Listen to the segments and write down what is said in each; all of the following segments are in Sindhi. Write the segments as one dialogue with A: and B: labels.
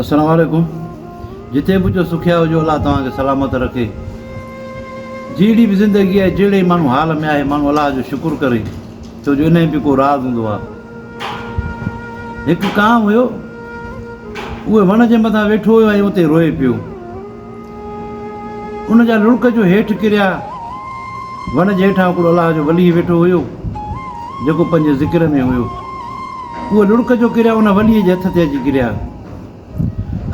A: السلام عليڪم جتي به هجو سکيا هجو الله توهان کي سلامت رکي جهڙي به زندگي آهي جهڙي ماڻهو حال ۾ آهي ماڻهو الله جو شڪر ڪري ڇو جو انهي به ڪو راز هوندو آهي هڪ ڪانء هيو اهو وڻ جي مٿان ويٺو هيو ۽ اتي روئي پيو ان جا لڙڪ جو هيٺ ڪريا. وڻ جي هيٺان هڪڙو الله جو ولي ويٺو هيو، جيڪو پنهنجي ذڪر ۾ هيو. اهي لڙڪ جو ڪريا ان وليء جي هٿ تي اچي ڪريا.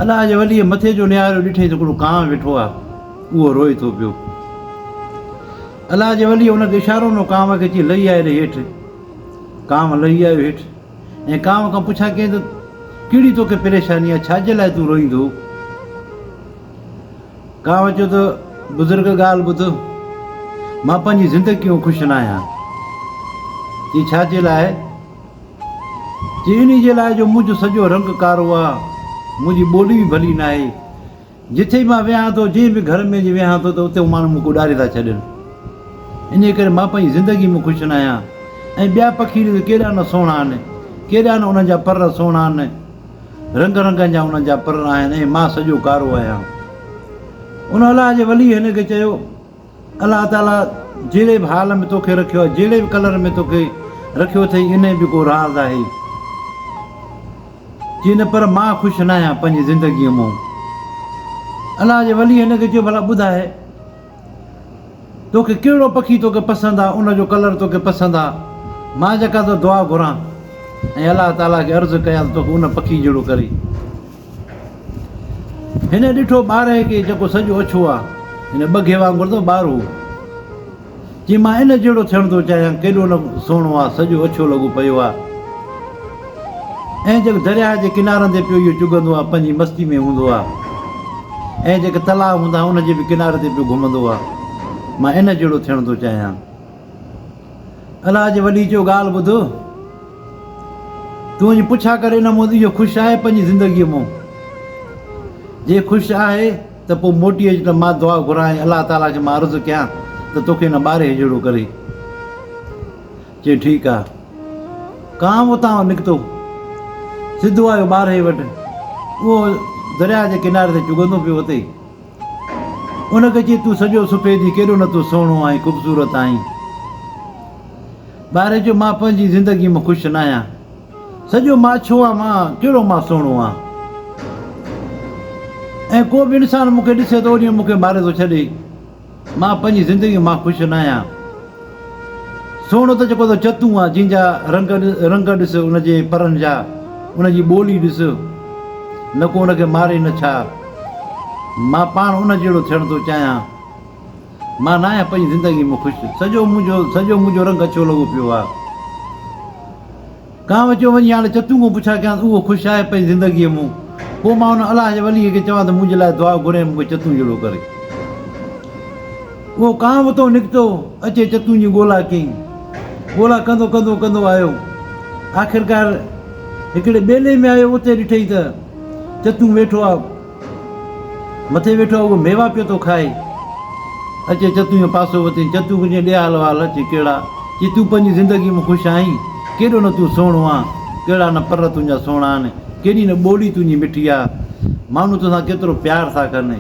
A: الله جي وليء مٿي جو نهاريو ڏٺئي ته هڪڙو ڪانء ويٺو آ، اهو روئي ٿو پيو. الله جي وليء ان کي اشارو ڏنو ڪانء کي چي لهي آء ري هيٺ. ڪانء لهي آيو هيٺ ۽ ڪانء کان پڇا ڪيائين ته ڪهڙي توکي پريشاني آ، ڇا جي لاء تون روئين ٿو؟ ڪانء چيو ته بزرگ ڳالهه ٻڌ، مان پنهنجي زندگيء ۾ خوش ناهيان. چي ڇا جي لاء؟ چي انهي جي لاء جو منهنجو سڄو رنگ ڪارو آ، منهنجي ٻولي به ڀلي ناهي. جٿي به مان ويهان ٿو، جنهن به گهر ۾ جي ويهان ٿو ته اتي ماڻهو مون کي اڏاري ٿا ڇڏين. انهيء ڪري مان پنهنجي زندگيء ۾ خوش ناهيان. ۽ ٻيا پکي ڏس ڪيڏا نه سهڻا آهن، ڪيڏا نه انهن جا پر سهڻا آهن. رنگ رنگن جا انهن جا پر آهن ۽ مان سڄو ڪارو آهيان. ان الله جي وليء هن کي چيو، الله تعاليٰ جهڙي به حال ۾ توکي رکيو آهي، جهڙي به ڪلر ۾ توکي رکيو اٿئي، انهيء به ڪو راز آهي. چي نه پر مان خوش ناهيان پنهنجي زندگيء مون. الله جي وليء هن کي چيو، ڀلا ٻڌاء! توکي ڪهڙو پکي توکي پسند آ ان جو ڪلر توکي پسند آ مان جيڪا ٿو دعا گهران ۽ الله تعالي کي عرض ڪيان ته توکي ان پکي جهڙو ڪري. هن ڏٺو ٻارهي کي جيڪو سڄو اڇو آ هن ٻگهي وانگر ته ٻارهو چي مان ان جهڙو ٿيڻ ٿو چاهيان ڪيڏو نه سهڻو آ سڄو اڇو لڳو پيو آ ۽ جيڪو درياهه جي ڪنارن تي پيو اهو چڳندو آ، پنهنجي مستي ۾ هوندو آ ۽ جيڪي تلاء هوندا ان جي به ڪناري تي پيو گهمندو آ. مان ان جهڙو ٿيڻ ٿو چاهيان. الله جي ولي چيو، ڳالهه ٻڌ، تون وڃي پڇا ڪر ان مون اهو خوش آهي پنهنجي زندگيء مون؟ جي خوش آهي ته پوء موٽي اچ ته مان دعا گهران ۽ الله تعاليٰ کي مان عرض ڪيان ته توکي ان ٻارهي جهڙو ڪري. چي ٺيڪ آ. ڪانء اتان نڪتو. سڌو آيو ٻارهي وٽ. اهو درياهه جي ڪناري تي چڳندو پيو وتي. ان کي چي تون سڄو سفيد ئي ڪيڏو نه تون سهڻو آهين، خوبصورت آهين. ٻارهي چيو مان پنهنجي زندگيء ۾ خوش ناهيان. سڄو مان اڇو آهيان، مان ڪهڙو مان سهڻو آهيان. ۽ ڪو به انسان مون کي ڏسي ته اوڏيء مون کي ماري ٿو ڇڏي. مان پنهنجي زندگيء مان خوش ناهيان. سهڻو ته جيڪو تو چتون آ، جنهن جا رنگ رنگ ڏس، ان جي پرن جا، ان جي ٻولي ڏس، نه ڪو ان کي ماري نه ڇا. مان پاڻ ان جهڙو ٿيڻ ٿو چاهيان. مان ناهيان پنهنجي زندگيء ۾ خوش. سڄو منهنجو سڄو منهنجو رنگ اڇو لڳو پيو آ. ڪانء چيو، وڃي هاڻي چتون کان پڇا ڪيان ته اهو خوش آهي پنهنجي زندگيء مون؟ پوء مان ان الله جي وليء کي چوان ته منهنجي لاء دعا گهري ۽ مون کي چتون جهڙو ڪري. اهو ڪانء اتان نڪتو، اچي چتون جي ڳولا ڪيائين. ڳولا ڪندو ڪندو ڪندو آيو. آخرڪار هڪڙي ٻيلي ۾ آيو، اتي ڏٺئي ته چتون ويٺو آ. مٿي ويٺو اهو ميوا پيو ٿو کائي. اچي چتون جو پاسو وتين. چتون کي چيائين، ڏي حال احوال. چي، ڪهڙا؟ چي، تون پنهنجي زندگيء ۾ خوش آهين؟ ڪيڏو نه تون سهڻو آن. ڪهڙا نه پر تنهنجا سهڻا آهن. ڪيڏي نه ٻولي تنهنجي مٺي آ. ماڻهو توسان ڪيترو پيار ٿا ڪن.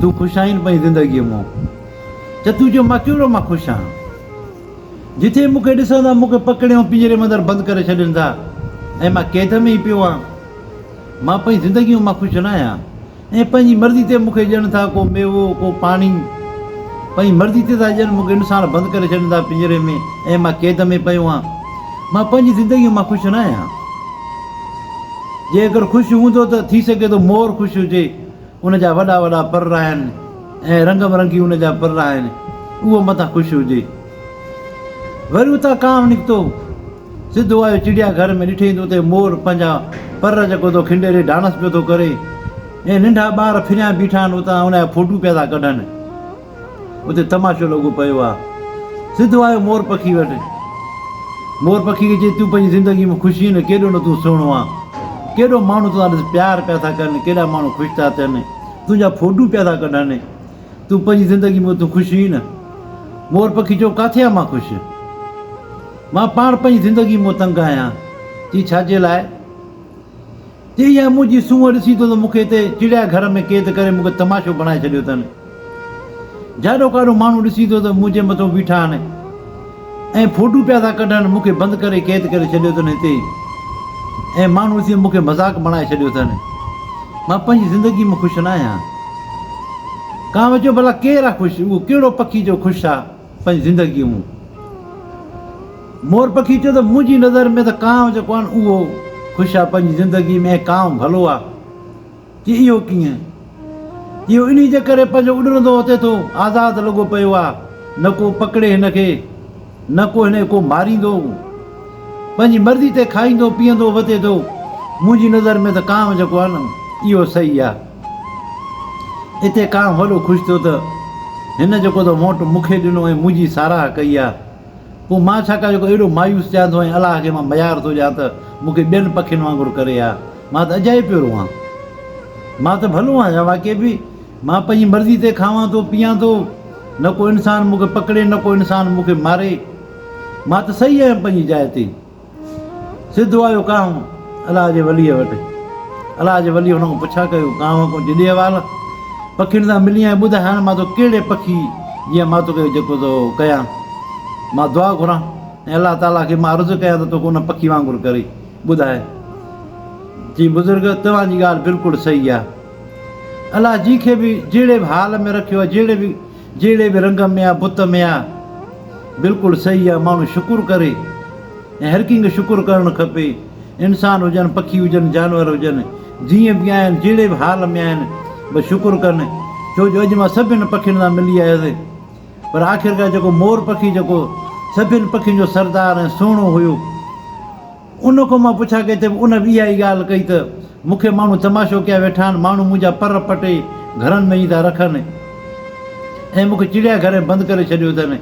A: تون خوش آهين پنهنجي زندگيء ۾؟ چتون چيو، مان ڪهڙو مان خوش آهيان. جٿي مون کي ڏسن ٿا، مون کي پڪڙي ۽ پڃري ۾ اندر بند ڪري ڇڏين ٿا ۽ مان قيد ۾ ئي پيو آهيان. مان پنهنجي زندگيء مان خوش نه آهيان ۽ پنهنجي مرضي تي مون کي ڏين ٿا ڪو ميوو ڪو پاڻي. پنهنجي مرضي تي ٿا ڏين، مون کي انسان بند ڪري ڇڏين ٿا پڃري ۾ ۽ مان قيد ۾ پيو آهيان. مان پنهنجي زندگيء مان خوش نه آهيان. جي اگر خوش هوندو ته ٿي سگهي ٿو مور خوش هجي، ان جا وڏا وڏا پر آهن ۽ رنگ برنگي ان جا پر آهن، اهو متان خوش هجي. وري اتان ڪانء نڪتو. سڌو آيو چڙيا گهر ۾ ڏٺئين ته اتي مور پنهنجا پر جيڪو ٿو کنڊيري ڊانس پيو ٿو ڪري ۽ ننڍا ٻار ڦريان بيٺا آهن اتان ان جا فوٽو پيا ٿا ڪڍن. اتي تماشو لڳو پيو آ. سڌو آيو مور پکي وٽ. مور پکي کي چئي تون پنهنجي زندگي ۾ خوش آهين نه ڪيڏو نه تون سهڻو آن. ڪيڏو ماڻهو تو سان ڏس پيار پيا ٿا ڪن ڪيڏا ماڻهو خوش ٿا ٿين تنهنجا فوٽو پيا ٿا ڪڍن. تون پنهنجي زندگي ۾ تون خوش آهين نه. مور پکي چيو ڪاٿي آهيان مان خوش. مان پاڻ پنهنجي زندگي مان تنگ آهيان. چي ڇا جي لاء؟ چي اها منهنجي سونهن ڏسي ٿو ته مون کي هتي چڙيا گهر ۾ قيد ڪري مون کي تماشو بڻائي ڇڏيو اٿن. جاڏو ڪاڏو ماڻهو ڏسي ٿو ته منهنجي مٿو بيٺا آهن ۽ فوٽو پيا ٿا ڪڍن، مون کي بند ڪري قيد ڪري ڇڏيو اٿن هتي ۽ ماڻهو ڏسي مون کي مذاق بڻائي ڇڏيو اٿن. مان پنهنجي زندگي ۾ خوش نه آهيان. ڪانء چيو ڀلا ڪير آ خوش، اهو ڪهڙو پکي جو خوش آ پنهنجي زندگي ۾؟ مور پکي چيو ته منهنجي نظر ۾ ته ڪانء جيڪو آ نه اهو خوش آ پنهنجي زندگي ۾ ۽ ڪانء ڀلو آ. چي اهو ڪيئن؟ اهو انهي جي ڪري پنهنجو اڏرندو اچي ٿو، آزاد لڳو پيو آ، نه ڪو پڪڙي هن کي، نه ڪو هن کي ڪو ماريندو، پنهنجي مرضي تي کائيندو پيئندو وتي ٿو، منهنجي نظر ۾ ته ڪانء جيڪو آ نه اهو صحيح آ. اتي ڪانء وڏو خوش ٿيو ته هن جيڪو ته ووٽ مون کي ڏنو ۽ منهنجي ساراهه ڪئي آ، پوء مان ڇا ڪيان جيڪو ايڏو مايوس ٿيان ٿو ۽ الله کي مان ميار ٿو ڏيان ته مون کي ٻين پکين وانگر ڪري ها، مان ته اجائي پيو روئان. مان ته ڀلو آهيان واقعي به مان پنهنجي مرضي تي کاوان ٿو پيان ٿو، نه ڪو انسان مون کي پڪڙي نه ڪو انسان مون کي ماري. مان ته صحيح آهيان پنهنجي جاء تي. سڌو آيو ڪانء الله جي وليء وٽ. الله جي وليء هن کان پڇا ڪيو، ڪانء کان جڏي احوال پکين سان ملي آهين ٻڌاء هاڻ مان توکي ڪهڙي پکي جيان مان توکي جيڪو ٿو ڪيان. مان دعا گهران ۽ الله تعاليٰ کي مان عرض ڪيان ته توکي ان پکي وانگر ڪري. ٻڌاء. چي بزرگ توهان جي ڳالهه بلڪل صحيح آهي. الله جنهن کي به جهڙي به حال ۾ رکيو آهي جهڙي به جهڙي به رنگ ۾ آهي بت ۾ آهي بلڪل صحيح آهي ماڻهو شڪر ڪري ۽ هر ڪنهن کي شڪر ڪرڻ کپي انسان هجن پکي هجن جانور هجن جيئن به آهن جهڙي به حال ۾ آهن بس شڪر ڪن ڇو جو اڄ مان سڀن پکين سان ملي آيس پر آخرڪار جيڪو مور پکي جيڪو سڀن پکين جو سردار ۽ سهڻو هيو ان کان مان پڇا ڪئي ته به ان به اها ئي ڳالهه ڪئي ته مون کي ماڻهو تماشو ڪيا ويٺا آهن، ماڻهو منهنجا پر پٽي گهرن ۾ ئي ٿا رکن ۽ مون کي چڙيا گهر ۾ بند ڪري ڇڏيو اٿن.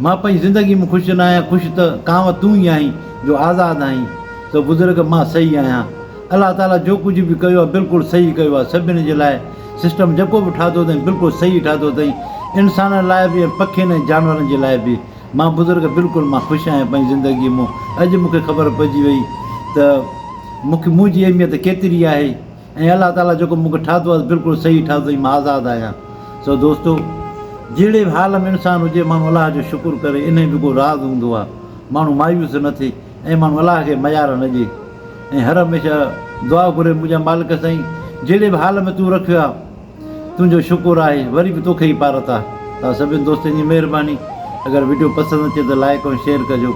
A: مان پنهنجي زندگي ۾ خوش نه آهيان، خوش ته ڪانء تون ئي آهين جو آزاد آهين. سو بزرگ مان صحيح آهيان. الله تعاليٰ جو ڪجهه به ڪيو آهي بلڪل صحيح ڪيو آهي. سڀني جي لاء سسٽم جيڪو به ٺاهتو اٿائين بلڪل صحيح ٺاهتو اٿائين. انسانن لاء به ۽ پکين ۽ جانورن جي لاء به. مان بزرگ بلڪل مان خوش آهيان پنهنجي زندگي مون اڄ مون کي خبر پئجي وئي ته مون کي منهنجي اهميت ڪيتري آهي ۽ الله تعالي جيڪو مون کي ٺاهتو آهي بلڪل صحيح ٺاهتو ۽ مان آزاد آهيان سو دوستو جهڙي به حال ۾ انسان هجي ماڻهو الله جو شڪر ڪري انهي به ڪو راز هوندو آهي ماڻهو مايوس نه ٿئي ۽ ماڻهو الله کي ميار نه ڏئي ۽ هر هميشه دعا گهري منهنجا مالڪ سائين جهڙي به حال ۾ تون رکيو آهي تنهنجو شڪر آهي وري به توکي ئي پارت آ. توهان سڀني دوستن جي مهرباني اگر وڊيو پسند اچي ته لائيڪ ۽ شيئر ڪجو.